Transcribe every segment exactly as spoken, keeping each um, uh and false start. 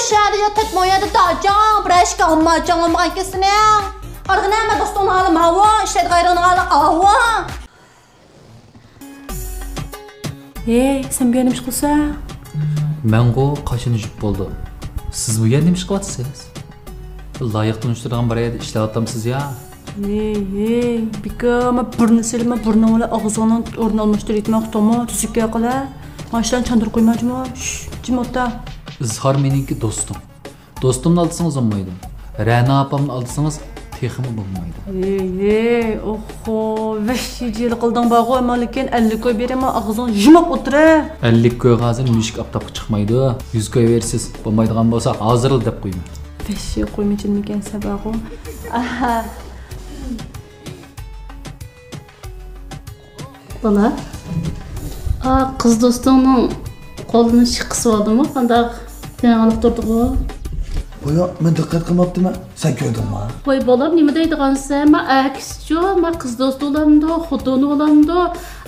شەھەردە يا تۆت مو يەردە داجاڭ، بىر ئىشكە ئامماچاڭ بولمىغان كېسىنىڭ. قارىغىنا، مەن دوستۇڭنىڭ ھالى ماۋۇ، ئىشلەيدىغان يېرىڭنىڭ ھالى ئاۋۇ. ھەي، سەن بۇ يەردە نېمە ئىش قىلىسەن؟ مەنغۇ قاچان يۈپ بولدۇم. سىز بۇ يەردە نېمە ئىش قىلىۋاتىسىز؟ لايىق تونۇشتۇرىدىغان بىر يەردە ئىشلەۋاتامسىز يا؟ ھەي، ھەي، بىكار، مەن بۇرنى سېلىپ، مەن بۇرنۇڭ بىلەن ئاغزىڭنىڭ ئورنىنى ئالماشتۇرۇۋېتىمەن، ئۇقتۇڭمۇ؟ تۈزۈك گەپ قىلە. مانا شۇلارنى چاندۇرۇپ قويما جۇمۇ. شش، جىم ئولتۇر. ئىزھار مېنىڭكى دوستۇم. دوستۇمنى ئالدىسىڭىز بولمايدۇ. رەنا ئاپامنى ئالدىسىڭىز تېخىمۇ بولمايدۇ. ھەي، ھەي، ئوخو، ۋەھشىيجىلىك قىلدىڭ بارغۇ، ئەمما لېكىن ئەللىك كوي بېرىمەن، ئاغزىڭنى يۇمۇپ ئولتۇر. ئەللىك كويغا ھازىر مۈشۈك ئاپتاپقا چىقمايدۇ. يۈز كوي بېرىسىز، بولمايدىغان بولسا ھازىرلا دەپ قويىمەن. ۋەھشىي قويمىچىلىمىكەنسەن بارغۇ. ئاھا. بالا، ئا، قىز دوستۇڭنىڭ قولىنى شىققىسى بولدىمۇ؟ قانداق تېڭىڭ ئېلىپ تۇردىغۇ؟ ۋاي ياق، مەن دىققەت قىلماپتىمەن. سەن كۆردۈڭمۇ؟ ۋاي بالام، نېمە دەيدىغانسەن؟ ما ئەكسىچۇ، ما قىز دوستى بولامدۇ، خوتۇنى بولامدۇ؟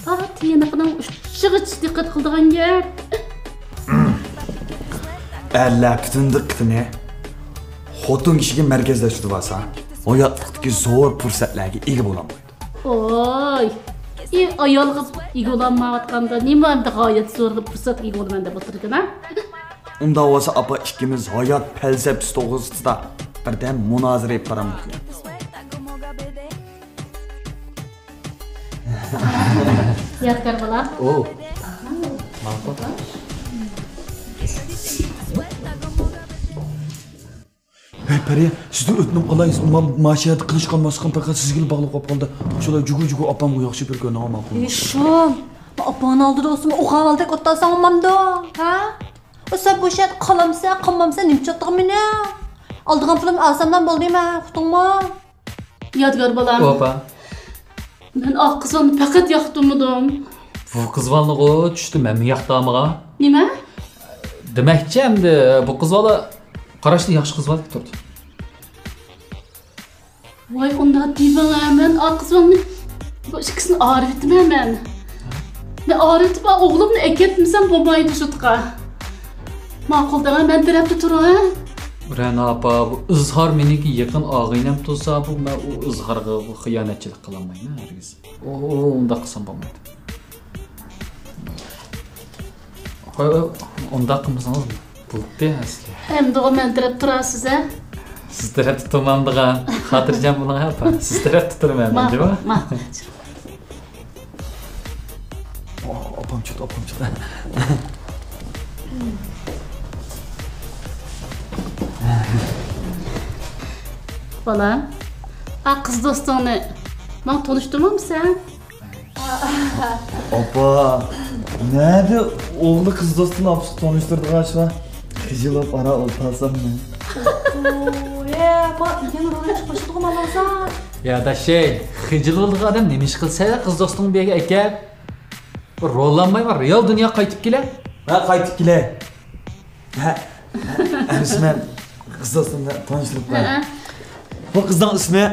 ئا، تىيىنىقىنىڭ ئۇچىغىچە دىققەت قىلىدىغان گەپ. ئەرلەر پۈتۈن دىققىتىنى خوتۇن كىشىگە مەركەزلەشتۈرۈۋالسا، ھاياتلىقتىكى زور پۇرسەتلەرگە ئىگە بولالمايدۇ. ئوي، ئى، ئايالغا ئىگە بولالمايۋاتقاندا نېمە ئەمدى غايەت زور پۇرسەتكە ئىگە بولىمەن دەپ ئولتۇرىدىكەن، ھە؟ ئۇنداق بولسا ئاپا ئىككىمىز ھايات پەلسەپىسى توغرىسىدا بىردەم مۇنازىرە ئېلىپ بارامدۇق؟ يادىكار بالا. ئوۋ. ماقۇل. ھەي، پەرى، سىزدىن ئۆتۈنۈپ قالاي، ما-، ماشۇ يەردە قىلىش قالماسلىقىنى پەقەت سىزگىلا باغلىق بولۇپ قالدى. شۇلار جۇگۇ-جۇگۇ ئاپامغا ياخشى بىر كۆرۈنۈڭ، ماقۇلمۇ؟ ھېشىم، ئاپاڭنىڭ ئالدىدا ئولتۇرسىمۇ ئوغۇل بالىدەك ئولتۇرساڭ بولمامدۇ؟ ھە؟ ئۇ سەن بۇ يەردە قالامسەن، قالمامسەن، نېمە چاتتىغۇ مېنى؟ ئالىدىغان پۇلۇمنى ئالساملا بولدى مەن، ئۇقتۇڭمۇ؟ يادىكار بالام. ئۇ ئاپا. مەن ئاق قىزنى پەقەت ياقتۇرمىدىم. بۇ قىز بالىنىغۇ چۈشتە مەنمۇ ياقتىمغا؟ نېمە؟ دېمەكچى، ئەمدى بۇ قىز بالا قاراشتا ياخشى قىز بالا تۇرىدۇ. ۋاي، ئۇنداق دېمەڭ، مەن ئاق قىز بالىنى، بۇ ئىككىسىنى ئايرىۋېتىمەن مەن. مەن ئايرىۋېتىپ، ئوغلۇمنى ئەكەتمىسەم بولمايدۇ سوتقا. ماقۇل دەڭ، مەن تەرەپتە تۇرۇڭ، ھە؟ رەنا ئاپا، بۇ ئىزھار مېنىڭكى يېقىن ئاغىنەم تۇرسا، بۇ مەن ئۇ ئىزھارغا بۇ خىيانەتچىلىك قىلالمايمەن ھەرگىز. ئۇ، ئۇ، ئۇنداق قىلسام بولمايدۇ. ھوي، ئۇنداق قىلمىسىڭىز بولدى ئەسلى. ئەمدىغۇ مەن تەرەپ تۇرارسىز، ھە؟ سىز تەرەپتە تۇرمامدىغان. خاتىرجەم بولۇڭ، ھە، ئاپا. سىز تەرەپتە تۇرىمەن مەن، جۇمۇ. ماقۇل، ماقۇل. ئاپام چىقتى، ئاپام چىقتى. بالام، ئا قىز دوستۇڭنى ماڭا تونۇشتۇرمامسەن؟ ئاپا، نەدە ئوغلى قىز دوستىنى ئاپىسىغا تونۇشتۇرىدىغان ئىش بار؟ خىجىل بولۇپ ئارا ئولتۇرسام مەن. ئوي، ئاپا، يەنە رولى چىقىشىدىغۇ ماڭسا. يا داشەي، خىجىل بولىدىغان ئادەم نېمە ئىش قىلسا، قىز دوستۇڭنى بۇ يەرگە ئەكەپ، بىر رول ئالماي بار، رېئال دۇنياغا قايتىپ كېلە. ھە، قايتىپ كېلەي. ھە، ھە، ئەمىسە مەن قىز دوستۇم بىلەن تونۇشتۇرۇپ قوياي. ھە. بۇ قىزنىڭ ئىسمى،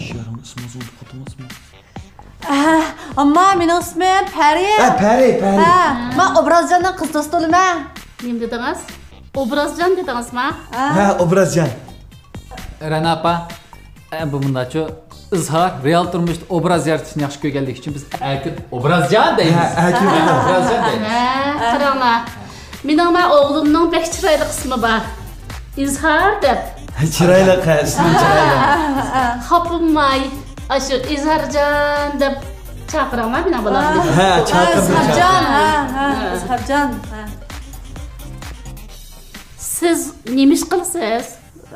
شۇ يەرنىڭ ئىسمىنى ئۇنتۇپ قالدىڭىزمۇ؟ ئەھ، ئامما، مېنىڭ ئىسمىم پەرى. ھە، پەرى، پەرى. ھە، مەن ئوبرازجاننىڭ قىز دوستى بولىمەن. نېمە دېدىڭىز؟ ئوبرازجان دېدىڭىزما؟ ھە. ھە، ئوبرازجان. رەنا ئاپا، ئە، بۇ مۇنداچۇ، ئىزھار رېئال تۇرمۇشتا ئوبراز يارىتىشنى ياخشى كۆرگەنلىكى ئۈچۈن بىز ئەركىن ئوبرازجان دەيمىز. ھە، ئەركىن ئوبراز. ئوبرازجان دەيمىز. ھە، قاراڭلار. مېنىڭ مەن ئوغلۇمنىڭ بەك چىرايلىق ئىسمى بار. ئىزھار دەپ. ھە، چىرايلىق، ھە، ئىسمى چىرايلىق. خاپىماي، ئاشۇ ئىزھارجان دەپ چاقىرىڭلار مېنىڭ بالامنى. ھە، چاقىرىڭ، ئىزھارجان، چاقىرىڭ. ھە، ھە، ئىزھارجان، ھە. سىز نېمە ئىش قىلىسىز؟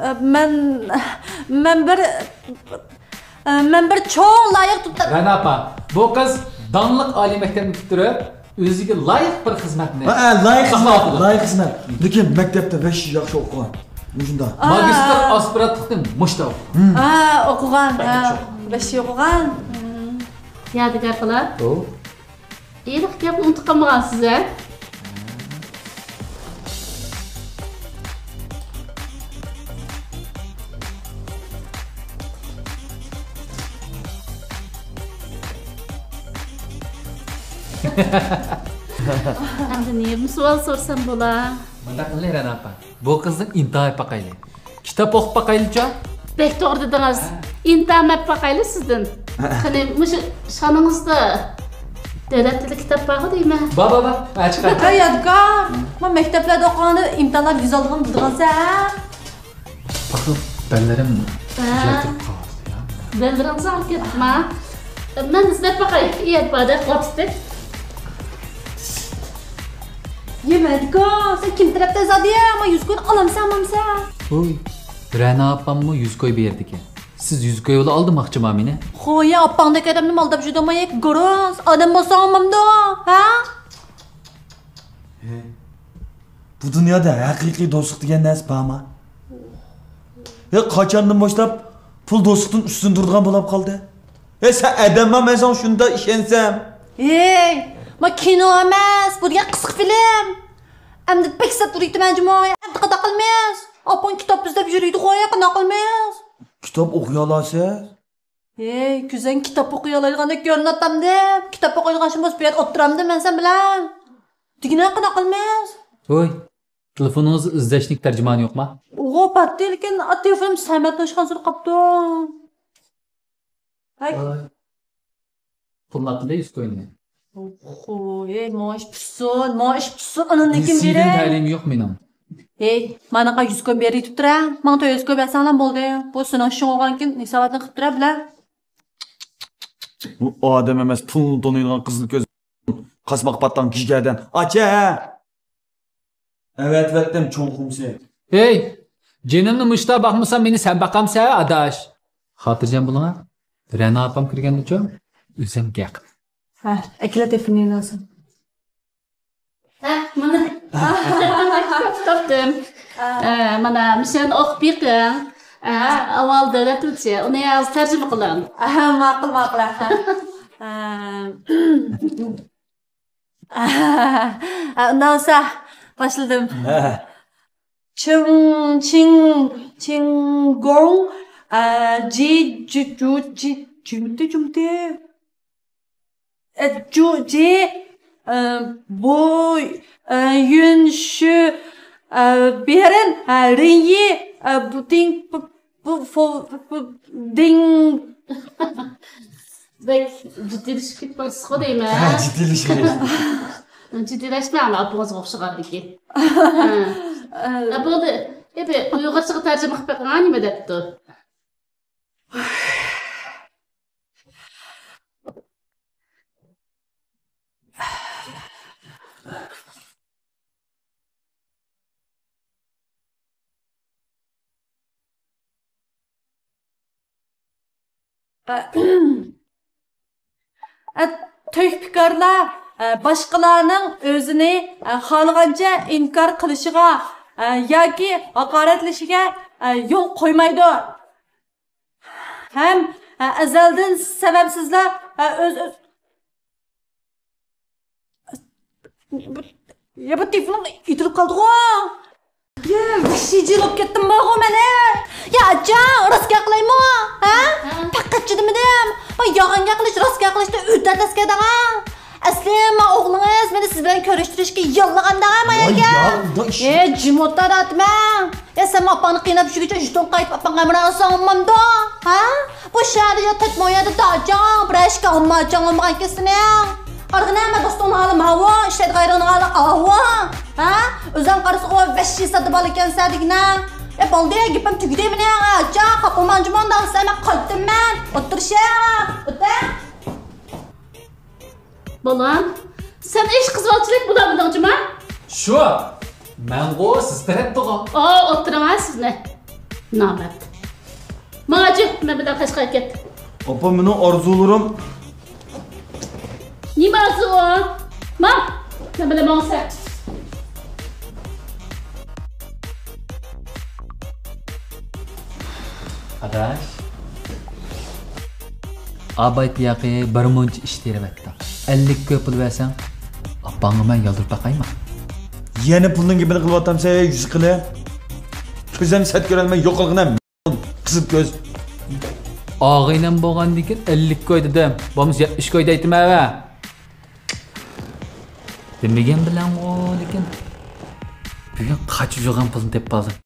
ئە، مەن، مەن بىر، ئە، مەن بىر چوڭ لايىق تۇتۇپ. رەنا ئاپا، بۇ قىز داڭلىق ئالىي مەكتەپنى پۈتتۈرۈپ، ئۆزىگە لايىق بىر خىزمەتنى ھە، ھە، لايىق خىزمەت، ساقلاۋاتىدۇ. لايىق خىزمەت. لېكىن مەكتەپتە بەش يىل ياخشى ئوقۇغان. مۇشۇنداق. ئا. ماگىستىر ئاسپىرانتلىقنى مۇشتا ئوقۇغان. ھە، ئوقۇغان، ھە، بەش يىل ئوقۇغان. يادىكار قىلار. ئۇ. ھېلىقى گەپنى ئۇنتۇپ قالمىغانسىز، ھە؟ ئەمدى نېمە سوئال سورىسام بولا؟ مۇنداق قىلىڭ، رەنا ئاپا. بۇ قىزدىن ئىمتىھان ئېلىپ باقايلى. كىتاب ئوقۇپ باقايلىچۇ؟ بەك توغرا دېدىڭىز. ئىمتىھان ئېلىپ باقايلى سىزدىن. قېنى، مۇشۇ ئىشخانىڭىزدا دۆلەت تىلى كىتاب بارغۇ دەيمەن. بار، بار، بار. ھە، چىقار. ھە، يادىكار. مەن مەكتەپلەردە ئوقۇغاندا ئىمتىھانلار يۈز ئالىدىغان دېدىڭىز ھە؟ ئاخىر بەللىرىم ھە. ياتىرىپ قالدى يا. بەللىرىڭىز ئاغرىپ كەتتىما؟ مەن ئىزدەپ باقاي. يەپ بار دەپ قوپتى. يا مەدىكا، سەن كىم تەرەپتە زادىيە؟ ما يۈز كوينى ئالامسەن، ئالامسەن؟ ھوي، رەنا ئاپاممۇ يۈز كوي بېرىدىكەن. سىز يۈز كوي بىلەن ئالدىماقچىما مېنى؟ خويا، ئاپاڭدەك ئادەمنى ئالداپ يۈرىدىما، يەك گوروز. ئادەم بولساڭ ئالمامدۇ، ھە؟ ھە؟ بۇ دۇنيادا ھەقىقىي دوستلۇق دېگەن نەرسە بارما؟ ھە، قاچاندىن باشلاپ پۇل دوستلۇقتىن ئۈستۈن تۇرىدىغان بولاپ قالدى؟ ھە، سەن ئادەمما، مەن ساڭا شۇنداق ئىشەنسەم؟ ھەي، ما كىنو ئەمەس، بۇ دېگەن قىسقا فىلىم. ئەمدى بەك سەت ئۇرۇيتىمەن جۇمۇ. ئەمدى قانداق قىلىمىز؟ ئاپاڭ كىتاب ئىزدەپ يۈرىدىغۇ، قانداق قىلىمىز؟ كىتاب ئوقۇيالايسىز؟ ھەي، كۆزۈڭ كىتاب ئوقۇيالايدىغاندەك كۆرۈنۈۋاتامدۇ؟ كىتاب ئوقۇيدىغان ئىشىم بولسا بۇ يەردە ئولتۇرامدۇ مەن سەن بىلەن؟ دېگىنە قانداق قىلىمىز؟ ھوي، تېلېفونىڭىزدا ئىزدەشنىڭ تەرجىمانى يوقما؟ ئوغۇ، بارتى، لېكىن تېلېفونۇم سەمەتنىڭ ئىشخانىسىدا قاپتۇ. ھەي. ۋاي. پۇلنى ئاتتىدە يۈز كوينى. خوي، ماڭا ئىش پۈتسۇن، ماڭا ئىش پۈتسۇن، ئاندىن كېيىن بېرەي. تەلىيىم يوق مېنىڭ. ھەي، مانىڭغا يۈز كوي بېرىپ تۇرە. ماڭا تۆت يۈز كوي بەرسەڭلار بولدى. بۇ سېنىڭ ئىشىڭ بولغاندىن كېيىن ھېساباتنى قىلىپ تۇرە بىلە. بۇ ئادەم ئەمەس، پۇلنى تونۇيدىغان قىزىل كۆز. قاسماق پاتتاڭ گىژگەدەن. ئاچە! ئەۋەتىۋەتتىم چوڭ خۇمسى. ھەي، جېنىمنى مۇشتا باقمىسام، مېنى سەن باقامسەن، ئاداش؟ خاتىرجەم بولۇڭ. رەنا ئاپام كىرگەندىچۇ، ئۆزۈم گەپ. ھە، ئەكېلە تېلېفوننى لازىم. ھە، مانا. تاپتىم. ئە، مانا، مۇشۇنى ئوقۇپ بېقىڭ. ئە، ئاۋۋال دۆلەت تىلچى، ئۇنى ھازىر تەرجىمە قىلىڭ. ئەھە، ماقۇل، ماقۇل، ئەھە. ئە، ئە، ئۇنداق بولسا، باشلىدىم. ھە. چىڭ، چىڭ، چىڭگوڭ، ئە، جى، جۇ، جۇ، جى، جۈمتى، جۈمتى. ئە، جۇ، جى، ئە، بۇ، ئە، يۈن، شۈ، ئە، بېرىن، ئە، رېنيى، ئە، بۇتىڭ، بۇ، بۇ، فو، بۇ، دىڭ. بەك جىددىيلىشىپ كېتىپسىزغۇ دەيمەن. ھە، جىددىيلىشىپ. جىددىيلەشمەڭ، ئاپىڭىزغا ئوخشىغاندىكىن. ھە. ھە، بولدى. ئەمدى ئۇيغۇرچىغا تەرجىمە قىلىپ بېقىڭ، نېمە دەپتۇ؟ تۆھپىكارلار باشقىلارنىڭ ئۆزىنى خالىغانچە ئىنكار قىلىشىغا ياكى ھاقارەتلىشىگە يول قويمايدۇ. ھەم، ھە، ئەزەلدىن سەۋەبسىزلا، ھە، ئۆز، ئۆز، يا، بۇ تېلېفونۇم ئېتىلىپ قالدىغۇ. يا، ۋەھشىيجە بولۇپ كەتتىم بارغۇ مەن. يا، ئاچا، راست گەپ قىلايمۇ؟ ھە؟ ھە. پەقەت چىدىمىدىم. بۇ يالغان گەپ قىلىش، راست گەپ قىلىشتا ئۆتە تەس كەلدىڭ. ئەسلى، ما ئوغلىڭىز مېنى سىز بىلەن كۆرۈشتۈرۈشكە ياللىغاندا، ما يەرگە. ۋاي، يالداش. ئە، جىم ئوتتۇرا ئاتماڭ. يا، سەن ئاپاڭنى قىيناپ، شۇ كېچە ژېتون قايتىپ ئاپاڭغا ئەمران ئالساڭ بولمامدۇ؟ ھە؟ بۇ شەھەردە يا تۆت مو يەردە داجاڭ، بىرەر ئىككى ئالما ئاچاڭ بولمىغان ئىكەنسىلەر. قارىغىنا، مەن دوستۇڭنىڭ ھالى ماۋۇ، ئىشلەيدىغان يېرىڭنىڭ ھالى ئاۋۇ. ھە؟ ئۆزۈڭ قارىسا، ئۇ ۋەھشىي ساددا بالا ئىكەنسەن دېگىنە. ئە، بولدى، گېپىم تۈگىدى مېنىڭ. ئاچا، خاپا بولماڭ جۇمۇ، ئۇنداق بولسا مەن قايتتىم مەن. ئولتۇرۇشە. ئۆتە. بالام، سەن ھېچ قىزغالچىلىك بولالمىدىڭ جۇما؟ شۇ، مەنغۇ سىز تەرەپتىغۇ. ئا، ئولتۇرۇڭ ھە سىزنى. نامەرد. ماڭاچۇ، مەن بىلەن قەشقەرگە كەت. ئاپا، مېنىڭ ئارزۇلىرىم. نېمە ئارزۇ؟ ماڭ، مەن بىلەن ماڭسەن. ئاداش. ئاباي تۇياقى بىر مۇنچە ئىش تېرىۋەتتى. ئەللىك كوي پۇل بەرسەڭ، ئاپاڭغا مەن يالۋۇرۇپ باقايمۇ؟ يەنە پۇلنىڭ گېپىنى قىلىۋاتامسەن، يۈزى قىلىپ. كۆزۈم سەت كۆرەلمەي يوقالغىنە، قىزىل كۆز. ئاغىنەم بولغاندىكىن ئەللىك كوي دېدىم. بولمىسا يەتمىش كوي دەيتتىم ھە. دېمىگەن بىلەنغۇ، لېكىن بۈگۈن قاچا يوغان پۇلنى تېپىپ ئالدىم.